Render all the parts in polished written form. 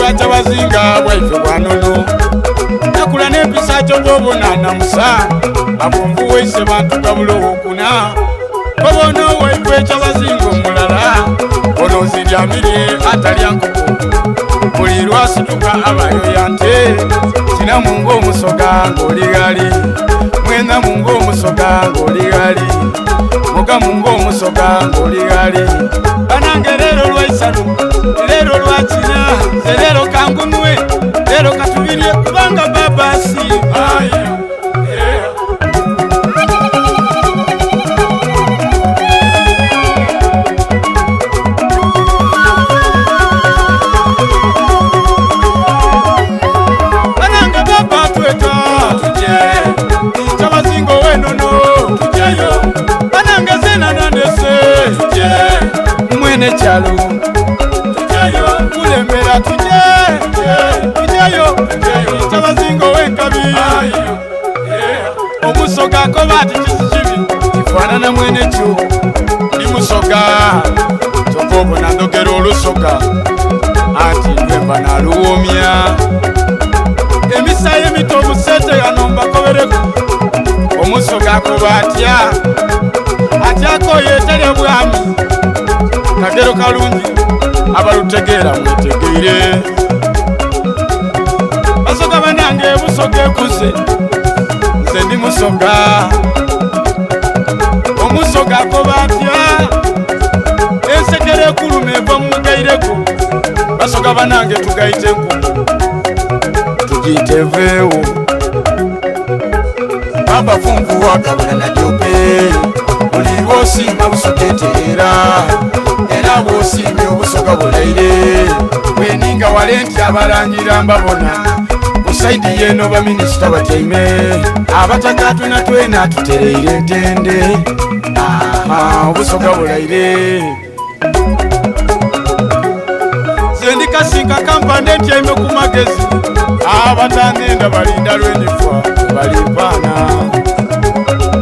Bwa Kyabazinga bwaife bwa nono. Nakula n'empisa kyova obona namusa Bafunvuwaise bantugabula owokuna Obona owaifwe Kyabazinga omulala Ono nziryamirye atalya nkoko Buli lwasituka abayoya nte Kinamu ng'omusoga ng'oli ghali Mwenamu ng'omusoga ng'oli ghali Mugamu ng'omusoga ng'oli ghali Banange leero lwaisanu leero lwakina nze leero kangunwe leero katubirye kubanga baba asiima Banange baba tweta tuje Kyabazinga ow'enono tujeyo Banange zena nandese tuje Mwene kyalo tujeyo Kulembera tuje tujeyo Kyabazinga ow'enkabi Omusoga akoba ati kisi kibi kifaanana mwene kyo Ndi musoga kyova obona ndhogera olusoga anti ndwemba naluwomya Emisayi emito omuseete ghano mbakobereku Omusoga akoba atya Ati akooye etalya bwami Kagero kalungi abalutegeera mwetegeire Basoga banange Busoga ekuze nze ndi musoga Omusoga akoba atya Ensekere ekuluma eva mu mugaireko Basoga banange tugaite enkumu tugiyite eveewo Baba fungu wakabula na jope Buli lw'osiima Busoga etereera Era bw'osiimye Obusoga bulaire Bweninga wale nti abalangira mbabona Ku saidi y'eno baminisita batyaime Abataka twena twena tutereire ntende Aha, Obusoga bulaire Nze ndi kasinka kampande ntyaime ku magezi Abatangenda balinda lwendifa balimpaana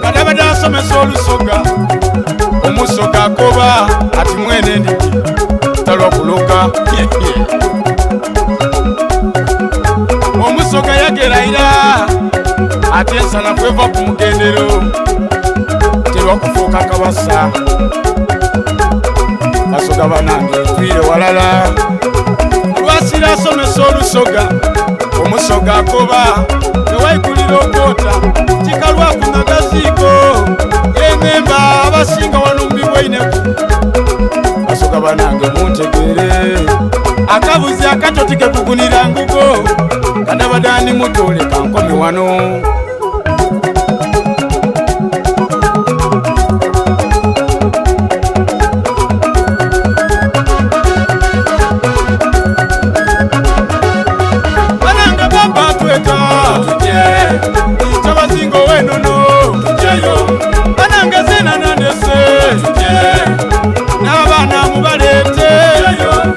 Kadabada asomesa olusoga Omusoga akoba ati mwene ndidi talwa kuloga Omusoga yagera ira ati ensala kweva ku mugendero terwa kufuuka kabasa Basoga banange twire walala Lwasira asomesa olusoga Omusoga akoba tewaikulira okwota kikalwa ku nagaziiko Enemba abasinga wano mubibweineku Basoga banange muntegeere Akabuzi akato tikekugunira ngugo Kadabadani mutole kankome wano Banange baba tweta tuje Kyabazinga ow'enono tujeyo Banange zena nandese tuje N'abaana mubaleete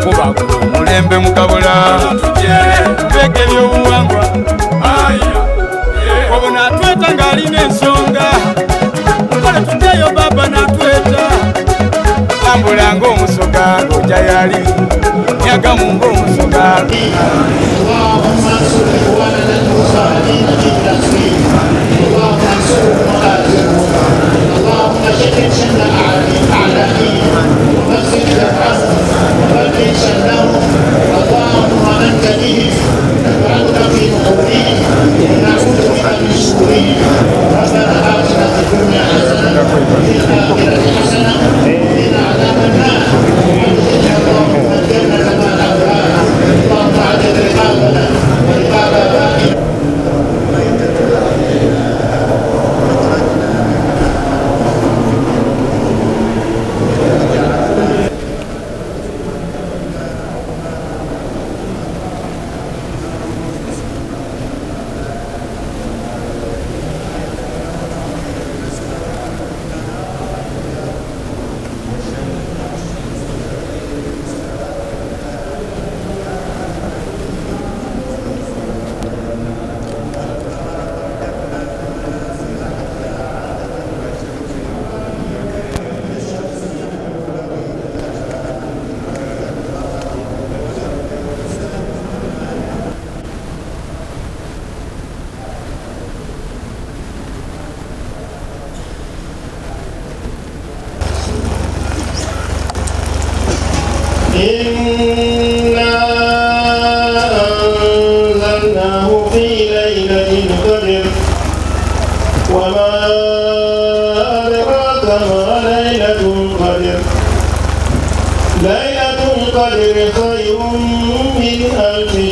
Kuba guno omulembe mugabula tuje Tubege ebyobuwangwa Obwo natweta ng'alina ensonga Kale tujeyo baba natweta Tambula ng'omusoga ng'oja yali Nyagamu ng'omusoga اللهم انصر اخواننا المصابين في فلسطين اللهم انصرهم وآزرهم اللهم شتت شمل اعدائهم ومزق جمعهم وفرق شملهم اللهم انت بهم نجعلك في نحورهم ونعوذ بك من شرورهم ربنا اتنا في الدنيا حسنه وفي الاخره حسنه وقنا عذاب النار وادخلنا اللهم الجنه مع الابرار اللهم اعتق رقاب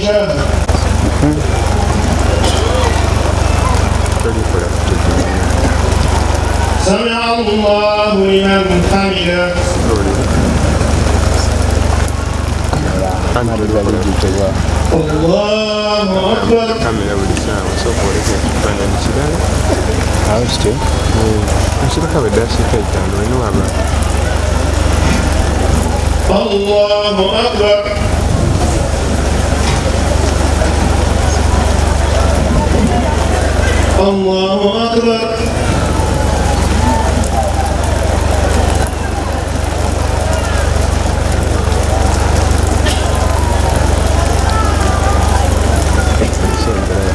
حمده. سمع الله لمن حمده. الله أكبر. الله أكبر. الله أكبر.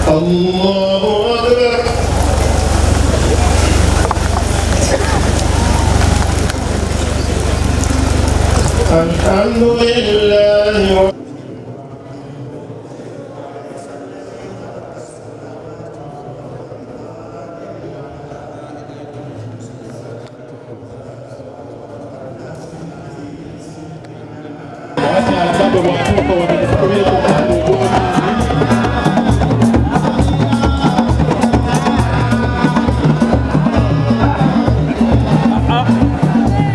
الله أكبر. الحمد لله.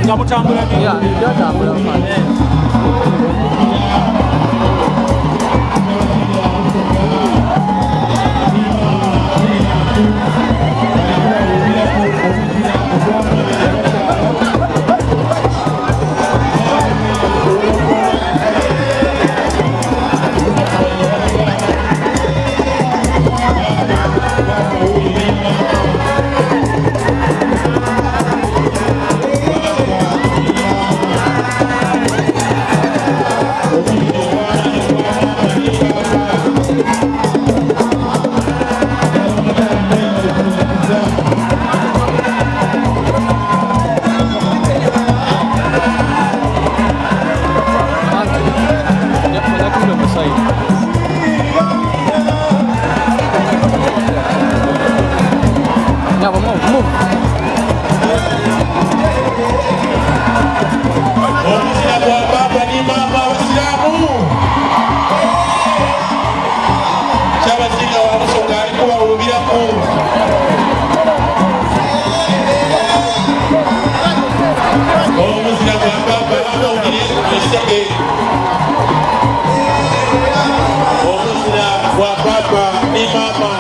Nga mutambula. Omuzira gwa baba ni maama abasiraamu kyabazinga wa Busoga ali kubawuliraku. Omuzira gwa baba bamawulire esege. Omuzira gwa baba ni maama.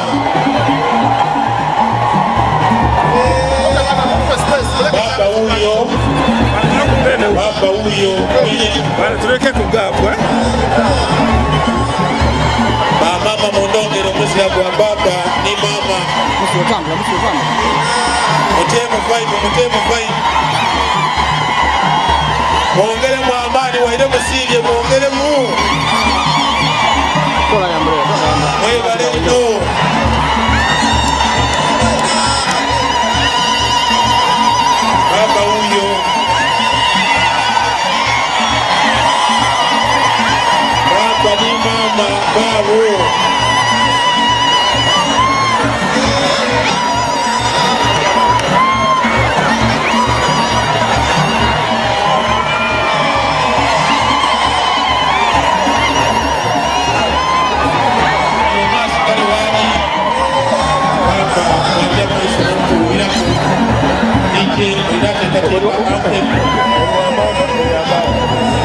Baba wuyo, baba wuyo. Tuleke kugabwa. Bamama mundongere omuzira gwa baba ni mama. Muteemu 5, muteemu 5, mwongeremu amaani, waire musiibye, mwongeremu. Mwebale nnyo. Baba wuyo, baba ni mama baabo. Maaso gali wali baba wajja maiso n'okuwuliraku DJ era ateekateeka anthem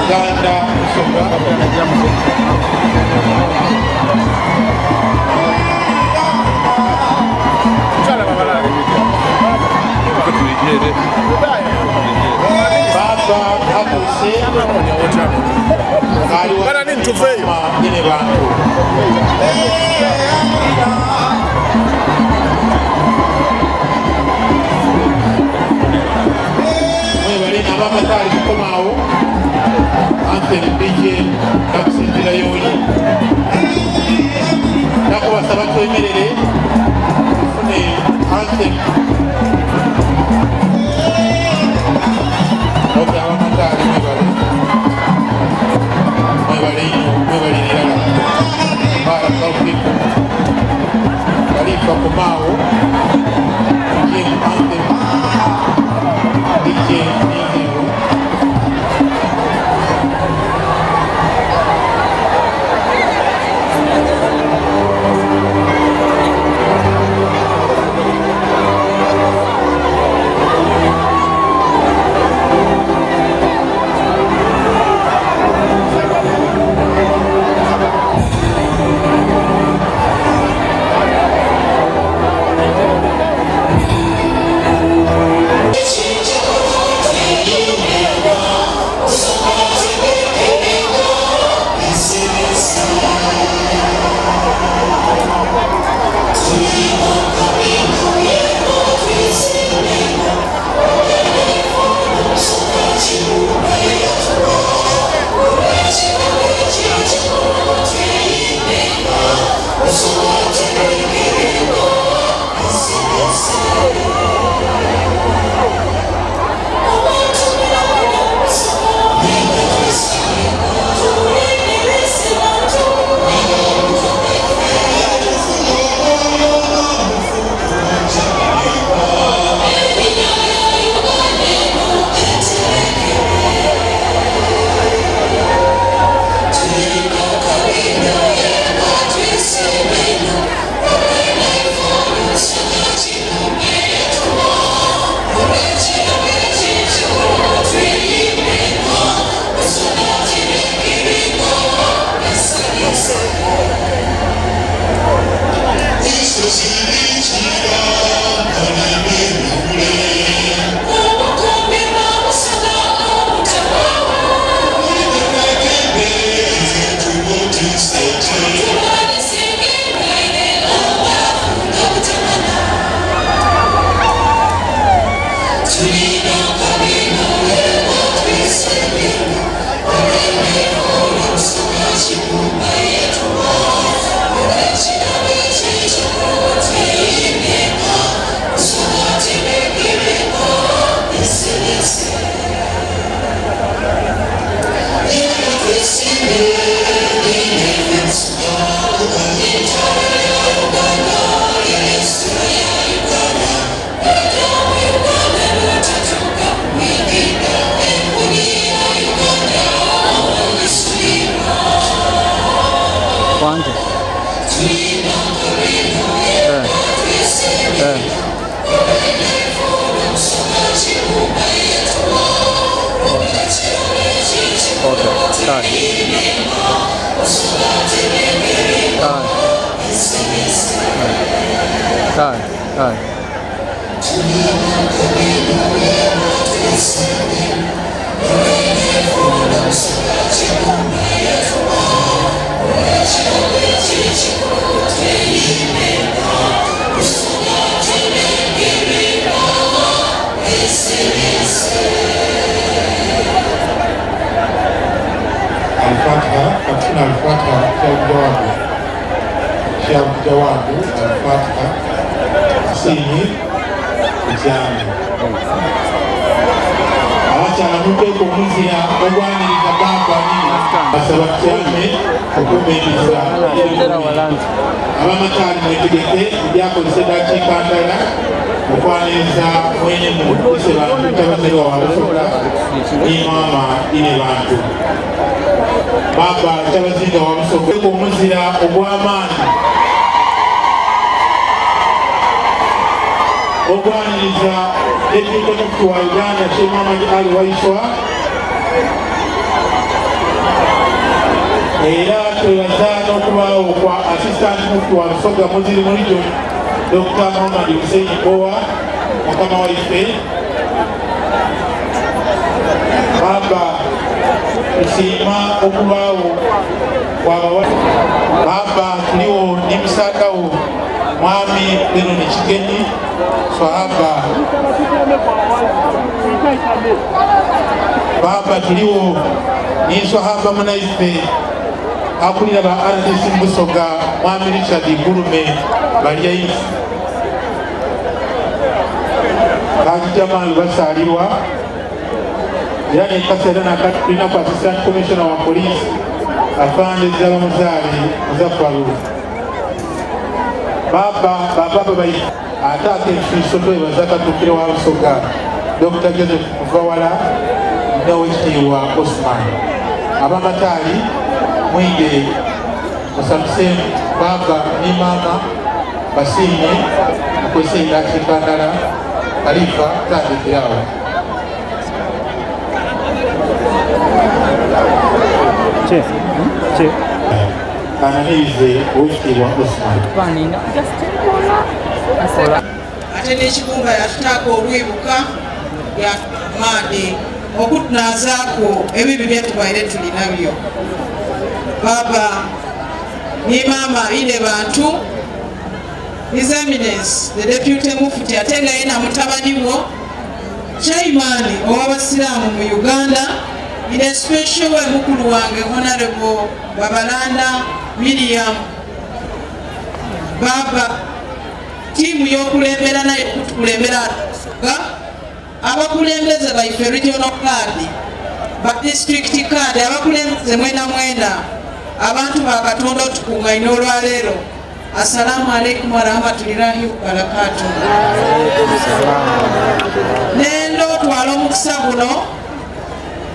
Uganda Busoga. Baba atuuse ali mama nyine bantu. Mwebale abamataali kukomaawo. Anthem DJ kakusinzira yooli nakubasaba twemerere tufune anthem. Ok, abamataali mwebale, mwebale ino, mwebalire irala. Barakallahu fikum. Khalifa komaawo jim anthem DJ Ninzeewo. Wange. Eh. Eh. Okay. Kale. Kale. Kale. Kale. Alfatiha katufuna Alfatiha Sheikh Jawadu Sheikh Jawadu Alfatiha Sinyi Kutyame abakyala muteeka omuzira ogwaniriza baba basaba tutyame okumiiriza abamataali mwetegeke ebyakozesa eddakiika ndala okwaniriza mwene mu ise bantu tabazirwa wa Busoga ni maama ine bantu baba kyabazinga wa Busoga omuzira ogw'amaanyi ogwaniriza deputy mufti wa Uganda Sheikh Muhammad Ali Waiswa era twebaza n'okubaawo kwa assistant mufti wa Busoga Muslim Region Dr. Muhammad Hussein Bowa mukama waife baba tusiima okubaawo kwabawa baba tuliwo ne musaadawo mwami Benon Kigenyi swahaba baba tuliwo ni swahaba munaife akulira ba RDC Busoga mwami Richard Gurume Balyaifu Haji Jamal Basalirwa era nekaseera nakatulina ku assistant commissioner wa police afande Zabamuzaale Muzafaru baba bababa bayi ate akenfiiso twebaza katuukire wa Busoga Dr. Joseph Muvawala n'owekitiibwa Osman abamataali mwige musabise baba ni maama basiimye mukozese endakiika ndala Khalifa tandikirawo Che. Che. ananirize owekitiibwa Osman ate n'ekibumba yatutaako olwibuka yamaani okutunaazaako ebibi byetubaire tuli nabyo baba ni maama ine bantu His Eminence the Deputy Mufti ate nga yena mutabani wo chairman ow'abasiraamu mu Uganda in a special way mukulu wange Honorable Babalanda Miriam baba tiimu y'okulembera naye okutukulembera ga abakulembeze baife regional card ba district card abakulembeze mwena mwena abantu ba Katonda otukungaine olwaleero assalamu alaikum warahmatullahi wabarakatuh nenda otwala omukisa guno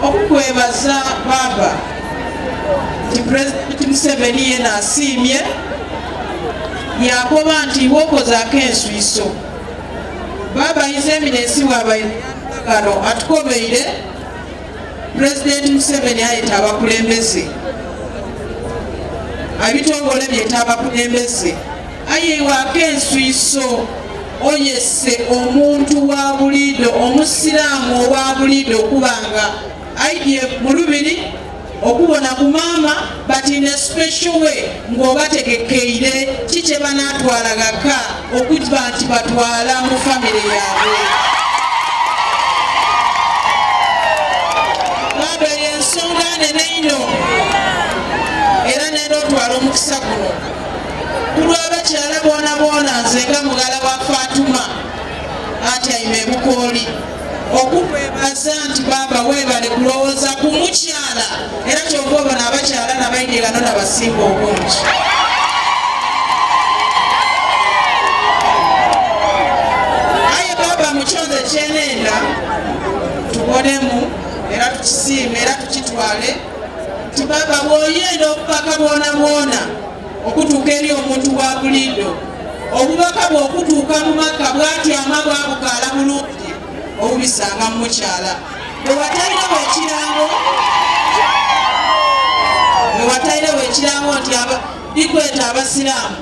okukwebaza baba nti President Museveni yena asiimye yakoba nti iwokozaako enswiso baba His Eminence bwabaire gano atukobeire President Museveni ayeta abakulembeze ebitongole byeta abakulembeze aye waako enswiso oyese omuntu wa buliido omusiraamu owa buliido okubanga aidye mu lubiri okubona ku maama but in a special way ng'obategekeire ki kye banaatwala gaka okuba nti batwala mu famire yaabwe. Baba eyo ensonga nene ino era nenda otwala omukisa guno ku lw'abakyala boona boona nze nga mugala wa Fatuma atyaime ebukooli. Okukwebaza nti baaba weebale kulowooza ku mukyala era kyova obona abakyala nabaidye ghano nabasinga obungi. Aye baaba mukyonze kyenenda tubonemu era tukisiime era tukitwale nti baaba bw'oyenda obubaka bwona bwona okutuuka eri omuntu wa buliido, obubaka bwe okutuuka mu Makka bwatyama bwabukaala bulungi obubisanga mu mukyala. Bwe watairewo ekirango, bwe watairewo ekirango nti ndikweta Abasiraamu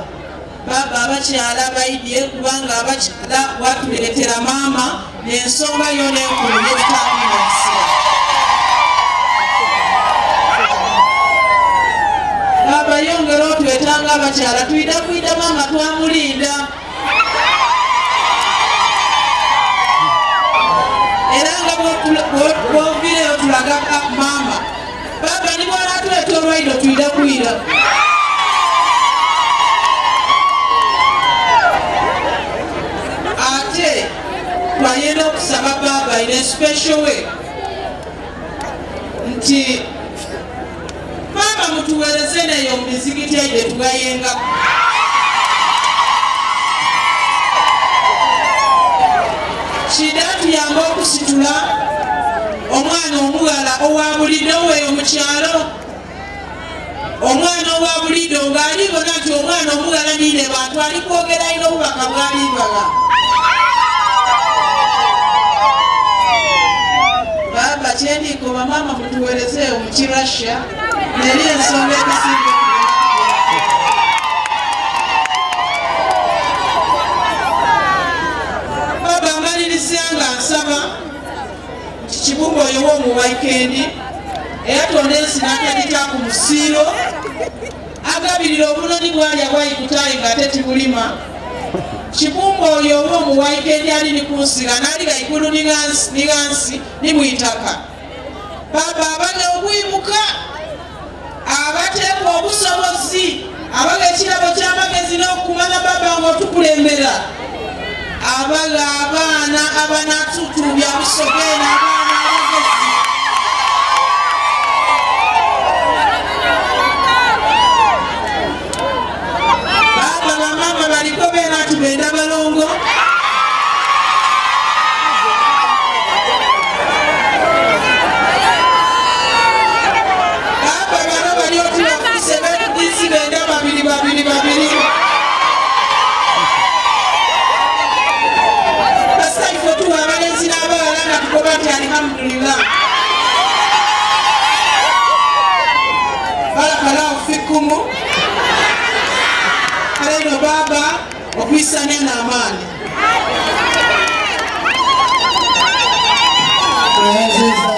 baaba abakyala baidye, kubanga abakyala watuleetera maama n'ensonga yona enkulu yetutaamu ensi. Baaba yongera otwetanga abakyala twida kwida maama twamulinda. Era nga bwoviireyo tulaga maama baaba ni bw'anaatuleeta olwaido twida kwira. Ate twayenda okusaba baaba in a special way nti maama mutuweereze neyo mu mizikiti egyo tugayengaku. Kida tuyambe okusitula omwana omughala owa bulido weeyo mu kyalo, omwana owa bulido ng'alibona nti omwana omughala niine bantu ali kwogera alina obubaka bw'alibagha. Baaba kyendikoba maama mutuweerezeeyo mu Kirussia neri ensonga ebisinga. Baaba amaliriza nga nsaba nti Kibumba oyo w'omuwaikendi eyatonda ensi n'atagita ku musiiro agabirira obunoni bwalya bwayikutayi ng'ate tibulima. Kibumba oyo ow'omuwaikendi ali ni ku nsi nga n'ali ghaigulu ni ghansi ni mu itaka. Baaba abaga obwibuka abateekwa obusobozi abaga ekirabo ky'amagezi n'okukumanya baaba ng'otukulembera abaga abaana abanatutubya busogeena abaana abagezi. Baaba bamaama baliko beena ati benda balongo. Baaba bano bali oti bafuse befudisi benda babiri babiri babiri. Kasita ifo tuwa abalenzi n'abawala nga tugoba nti alhamdulillah. Barakallahu fikumu. Kale ino baaba okwisania n'amaani. Tweyanziza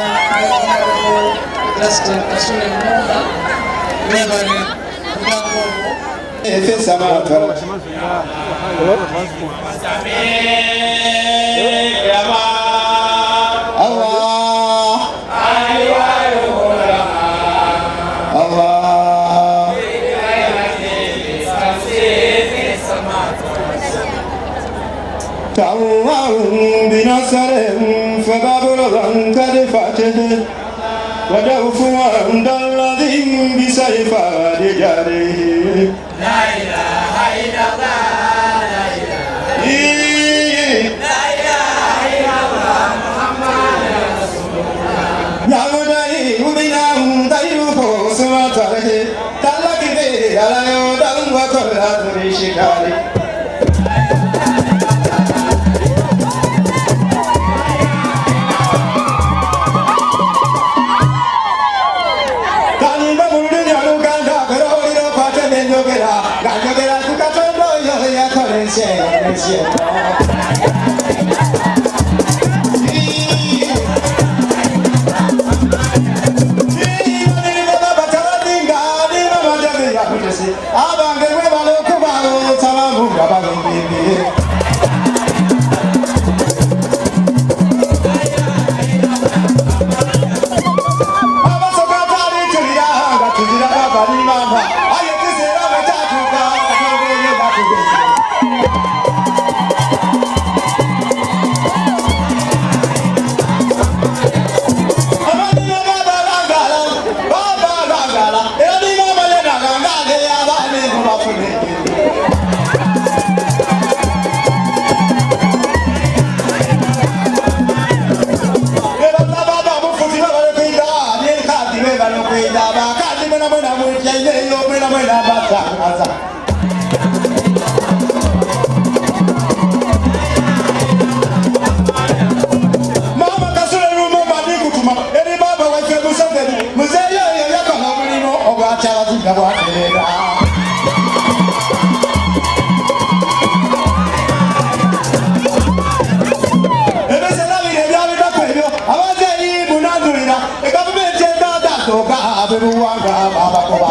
Justin Kasule Mumba webale omugambo ogwo. Allah Allah تعوّهم بنصر فبابر قد فاته ودوف عند الذي بسيف رجاله لا إله إلا الله لا إله إلا الله محمد رسول الله. Abange bwe balokuba tabamu nga babimbimbye. Abasoka twali tulira nga tuzira baba ni mama, aye tuseera bwe kyatuuka Katonda oyo batugeze. Mama Kasule Lumumba ndikutuma eri baba waife Museveni muzeeyi oyo yakola omulimu ogwakyabazinga bwaterera. Ebiseera bino ebyabitaku ebyo abazeeyi munandulira egavumenti endadasooka abebuwanga babakoba.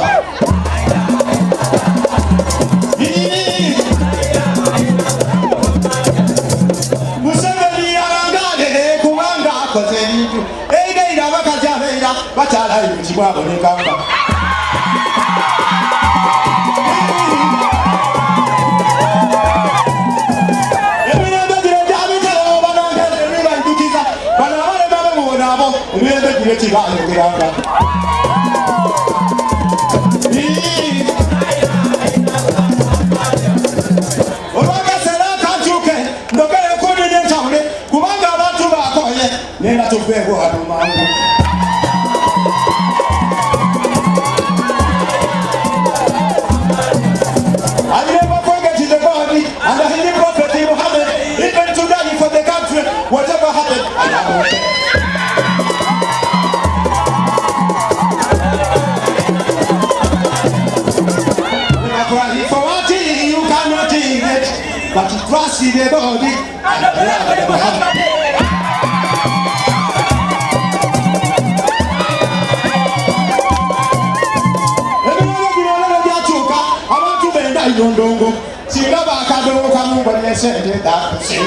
Museveni alangaale kubanga akoze ebintu eira eira abakazi abeira bakyala ekibwabonekanga. Emirembe gino gyabitewo banange ebibajukiza bano abalema bemuwona abo emirembe gino kibayogeranga. Olwakaseera kankyuke ndogere ku nini entawule kubanga abantu bakoye nenda tuveewo wano mangu. I never forget the God and the Holy Prophet Muhammad, even to die for the country, whatever happened, I am okay. For what you cannot get, but trust in the body and the blood of Muhammad. Ebirala bino olaba byakyuka, abantu benda ino ndongo, singa bakadongo kamu balina sente dhakusi.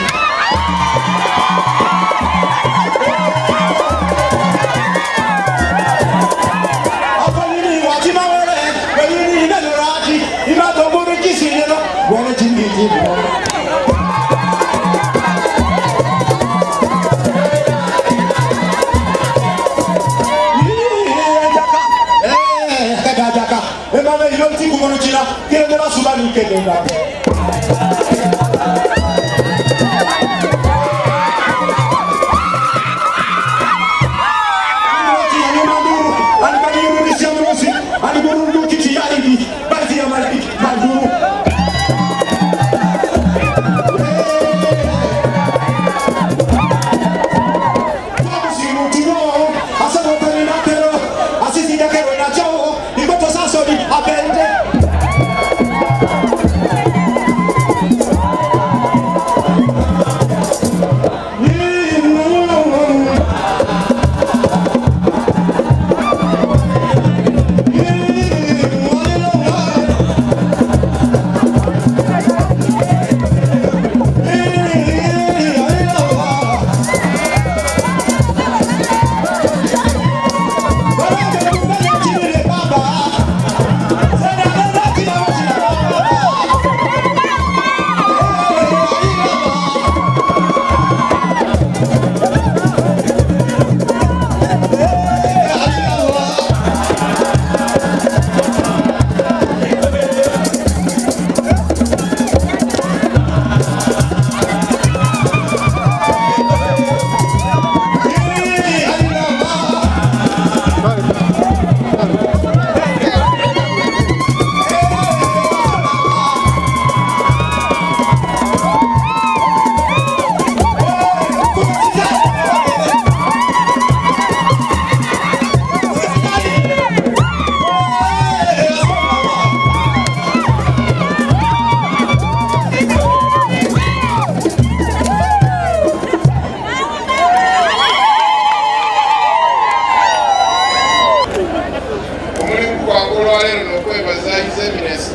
Omulimu gwange olwaleero n'okwebaza His Eminence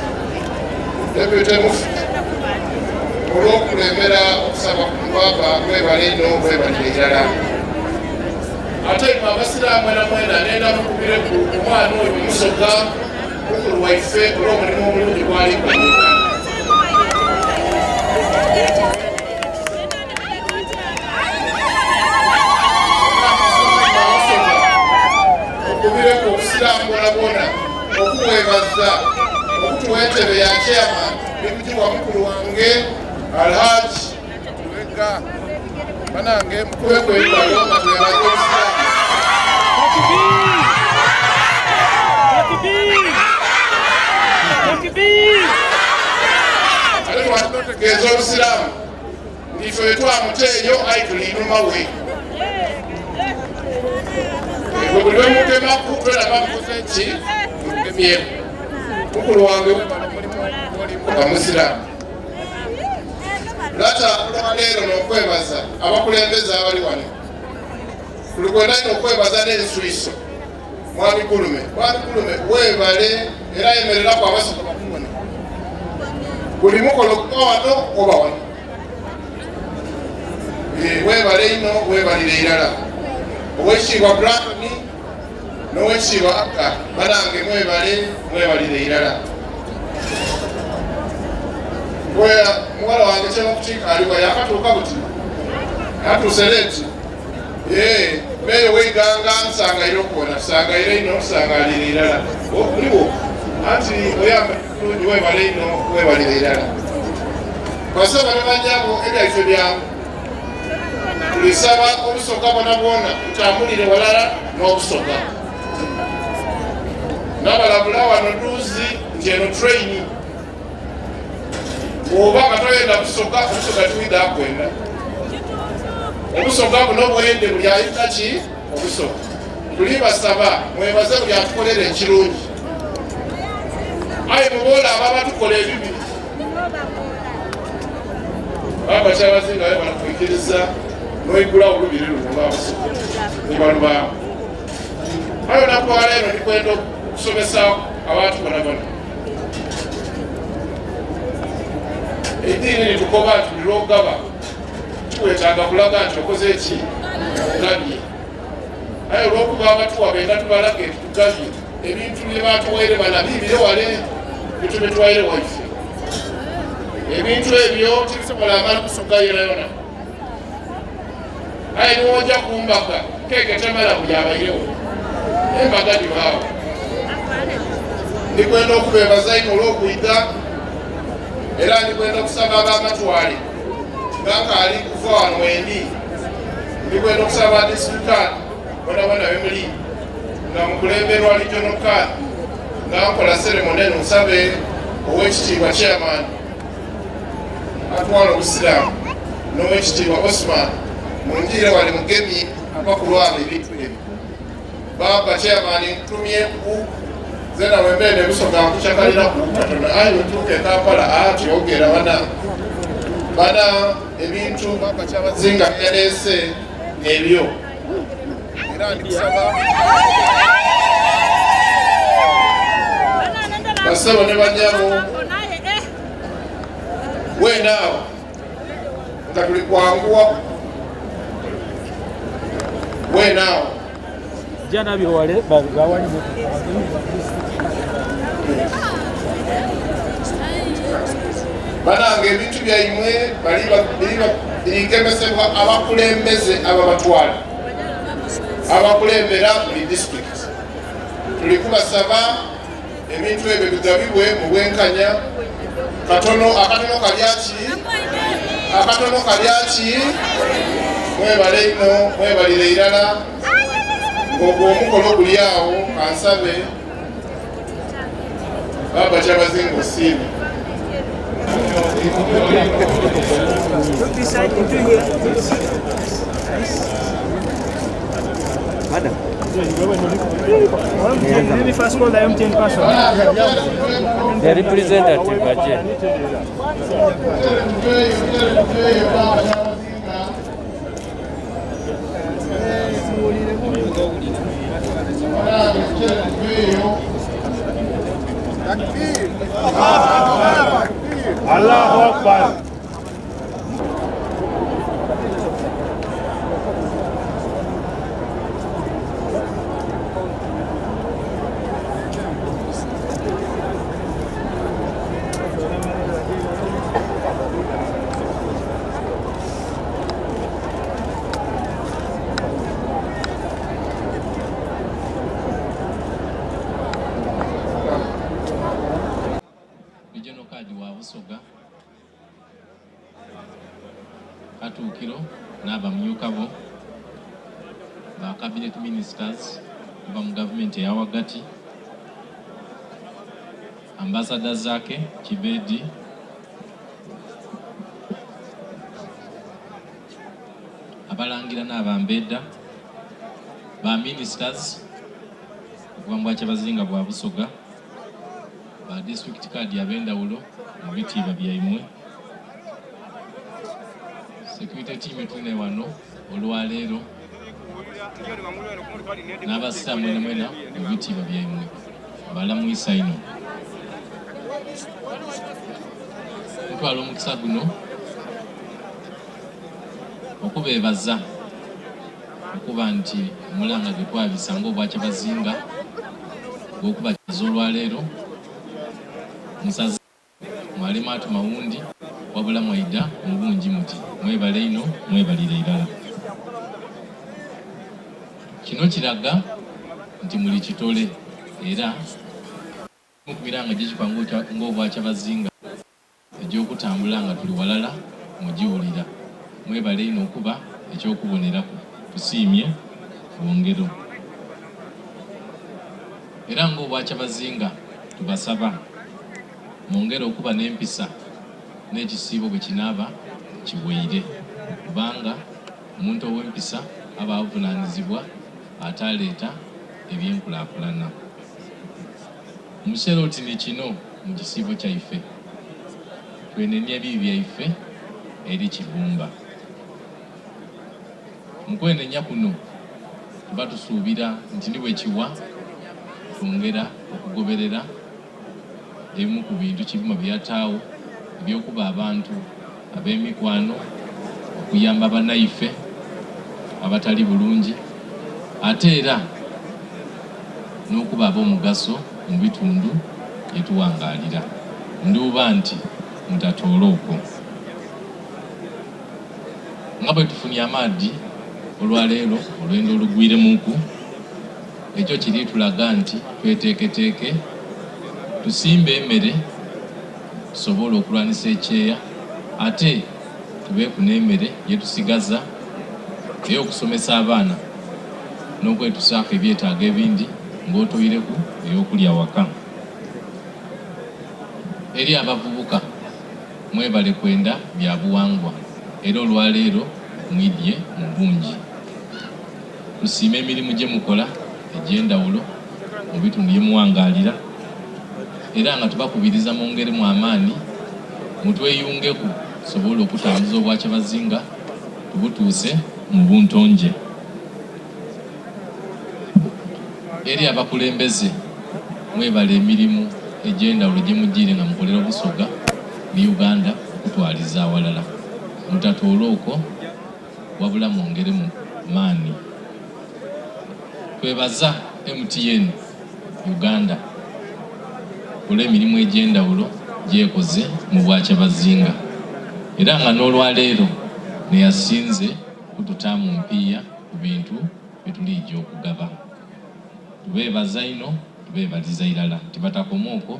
Deputy Mufti olw'okulembera okusaba ku mubaba mwebale ino mwebalire irala. Ate imwe abasiraamu mwena mwena nenda mukubireku omwana oyo Musoga mukulu waife olw'omulimu omulungi gwali kukola. Okubireku obusiraamu bwonabwona okuwebaza okutuwa Entebe ya chairman ndikugiwa mukulu wange Alhaj Lubega. Banange mukubeku engalo nga twebaza Obusiraamu. Ate twalina otegeeza Obusiraamu nti ife wetwamuta eyo ayi tuli inhuma we. Bwe buli lwemugemaku tweraba mukoze ki mugemyeku. Mukulu wange webale omulimu gwolimu nga Musiraamu. Lata olwaleero n'okwebaza abakulembeze abali wano. Tulikwenda inho okwebaza n'enswiso Mwami Gulume. Mwami Gulume webale era yemereraku abasoga bakubone. Buli mukolo guba wano oba wano. Webale inho webalire irala. Owekitiibwa Brandon n'owekitiibwa Akka banange mwebale mwebalire irala. Muwala wange kyebakutiika aliwa yakatuuka buti atuuse leeti. Meeyo w'eighanga nsangaire okubona, tusangaire inho, tusangalire irala. Oliwo anti oyambaire bulungi, webale inho, webalire irala. Basebo ne banyabo ebyaife byangu, tulisaba Obusoga bwonabwona butambulire walala n'Obusoga. Nabalabula wano duuzi nti eno train bw'oba nga toyenda Busoga, Obusoga tiwidha kwenda. Obusoga buno bwende buli ayita ki Obusoga. Tulibasaba mwebaze buli atukolera ekirungi, aye muboola abo abatukola ebibi. Baba Kyabazinga webala kwikiriza n'oigulawo olubiri luno olwa Busoga nibalubaamu. Aye olunaku lwaleero ndikwenda okusomesa abantu bonabona. Ediini litukoba nti buli lwogaba tiwetaaga kulaga nti okoze ki ogabye, aye olwokuba abatuwa benda tubalage nti tugabye ebintu bye batuwaire bana bibire wale bintu bye tuwaire waife. Ebintu ebyo tibisobola amala kusoga yonayona, aye niwoja ku mbaga keeke temala buli abairewo embaga dhibaawo. Ndikwenda okubebaza inho olw'okwidha, era ndikwenda okusaba ab'amatwale nga nkaali kuva wano wendi. Ndikwenda okusaba ba disitulikiti bonabona bemuli nga mukulemberwa regional card nga nkola ceremony eno, nsabe ow'ekitiibwa chairman atwala Obusiraamu n'owekitiibwa Osman munjiire wali mugemye abakulu abo ebintu ebyo. Baba chairman nkutumyeku zena wembeere Busoga nkucakaliraku katono, aye wetuuka e Kampala atyogera bana bana ebintu baba Kyabazinga byaleese ebyo, era ndikusaba basebo ne banyabo weenaawo nga tuli kwanguwa weenaawo. Banange ebintu byaimwe birigemesebwa abakulembeze ababatwala abakulembera buli disitulikiti. Tuli kubasaba ebintu ebyo bigabibwe mu bwenkanya. Katono akatono kalyaki, akatono kalyaki. Mwebale ino, mwebalire irala. Ng'ogwo omukolo guli awo, kansabe baba Kyabazinga osiime. Madam. The representative aje. Allahu Akbar. Regional Khadi wa Busoga, Katuukiro n'abamyuka bo, ba Cabinet Ministers okuva mu gavumenti eya ghagati, Ambassador Zaake Kibedi, Abalangira n'Abambedha, ba Ministers okuva mu Bwakyabazinga bwa Busoga, Ba District Khadi ab'endhawulo mu bitiibwa byaimwe, Security team etuli ghano olwaleero n'abasiraamu mwenamwena mu bitiibwa byaimwe, mbalamwisa inho. Ntwala omukisa guno okubeebaza okuba nti omulanga gwe twabisa ng'Obwakyabazinga ogw'okubakyaza olwaleero musaze mwalema atuma wundi wabula mwaidha mu bungi muti. Mwebale inho, mwebalire irala. Kino kiraga nti muli kitole era ku miranga gye kikwa ng'Obwakyabazinga egy'okutambula nga tuli walala mugiwulira. Mwebale inho okuba eky'okuboneraku. Tusiimye bwongero. Era ng'Obwakyabazinga tubasaba mwongere okuba n'empisa n'ekisiibo bwe kinaaba kiweire kubanga omuntu ow'empisa aba avunaanizibwa ate aleeta eby'enkulaakulana. Mu kiseera oti ni kino mu kisiibo kyaife, twenenia ebibi byaife eri Kibumba. Mu kwenenya kuno tuba tusuubira nti ni bwe kiwa twongera okugoberera ebimu ku bintu Kibumba bye yataagho eby'okuba abantu ab'emikwano, okuyamba banaife abatali bulungi ate era n'okuba ab'omugaso mu bitundu ye tuwangaalira. Ndhuuba nti mutatoola okwo. Nga bwe tufunie amaadhi olwaleero olwendo olugwiremuuku, ekyo kiri tulaga nti tweteeketeeke tusimbe emere tusobole okulwanisa ekyeya ate tubeeku n'emere ye tusigaza ey'okusomesa abaana n'okwetusaaku ebyetaago ebindi ng'otoireku ey'okulya waka. Eri abavubuka, mwebale kwenda bya buwangwa era olwaleero mwidhye mu bungi. Tusiima emirimu gye mukola egy'endhawulo mu bitundu ye muwangaalira era nga tubakubiriza mwongeremu amaani mutweyungeku tusobole okutambuza Obwakyabazinga tubutuuse mu buntonje. Eri abakulembeze, mwebale emirimu egy'endhawulo gye mujiire nga mukolera Obusoga ni Uganda okutwaliza awalala. Mutatoola okwo wabula mwongeremu maani. Twebaza MTN Uganda olw'emirimu egy'endhawulo gy'ekoze mu Bwakyabazinga era nga n'olwaleero neyasinze kututaamu mpiiya ku bintu bye tuliija okugaba. Tubeebaza inho, tubeebaliza irala nti batakoma okwo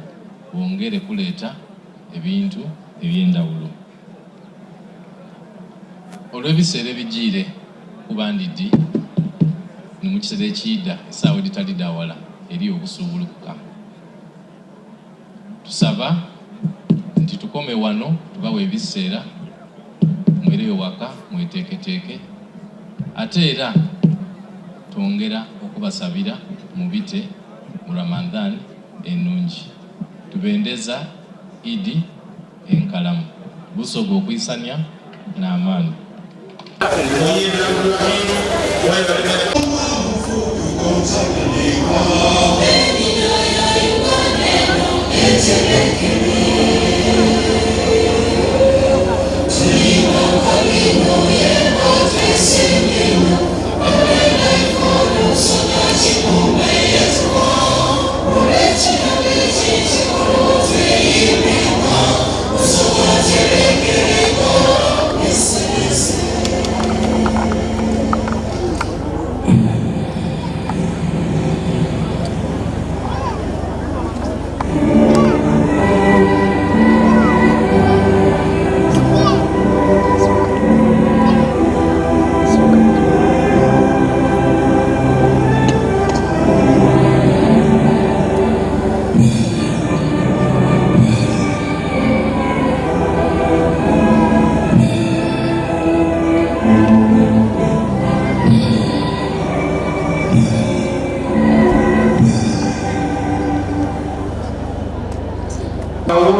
bongere kuleeta ebintu eby'endhawulo. Olw'ebiseera ebijiire kuba ndidhi ni mu kiseera ekiidha esaawa edhitali dha wala eriyo obusuubulukuka. Tusaba nti tukome wano tubawe ebiseera mwireyo waka mweteeketeeke ate era twongera okubasabira mubite mu Ramadhan enungi. Tubendeza Idi Enkalamu. Busoga okwisania n'amaani.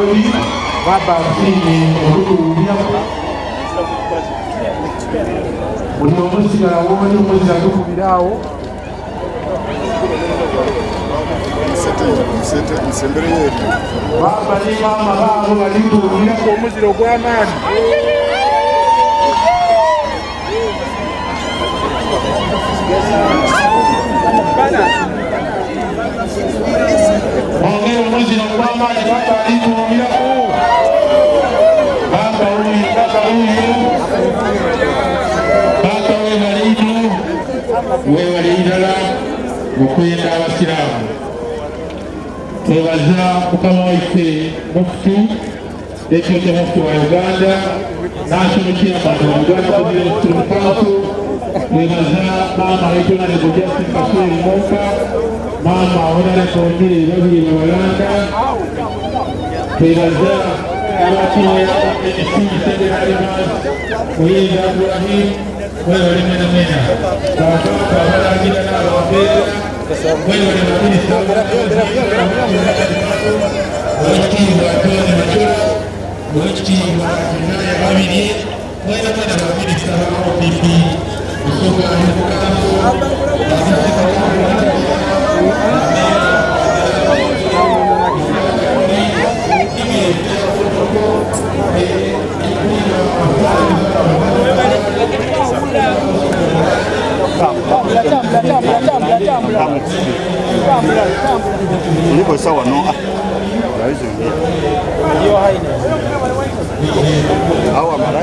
wooli baba asiimye okutuwuliraku. Buli omu sigala wooli omuzira tukubira awo. Baba ni maama baabo bali tuwuliraku omuzira ogw'amaani. Bongere omuzira ogw'amaanyi baba ali tuwuliraku. Baba wuuyo, baba wuuyo. Baba webale inho, webale irala okwenda abasiraamu. Twebaza mukama waife Mufti Deputy Mufti wa Uganda, National Chairman wa Uganda Muslim Council, twebaza maama Right Honorable Justin Kasule Lumumba, maama Honorable Milly Babirye Babalanda, twebaza abatimu ya NC Senderi Evans, Muyinza Abdurahim, mwebale mwena mwena, bakabaka abalangira n'abambeera, mwebale baminisita Owekitiibwa John Macholo, Owekitiibwa Jeremiah Babirye, mwena mwena baminisita ba OPP, Busoga Youth Council, Ulikozesa wano awo amala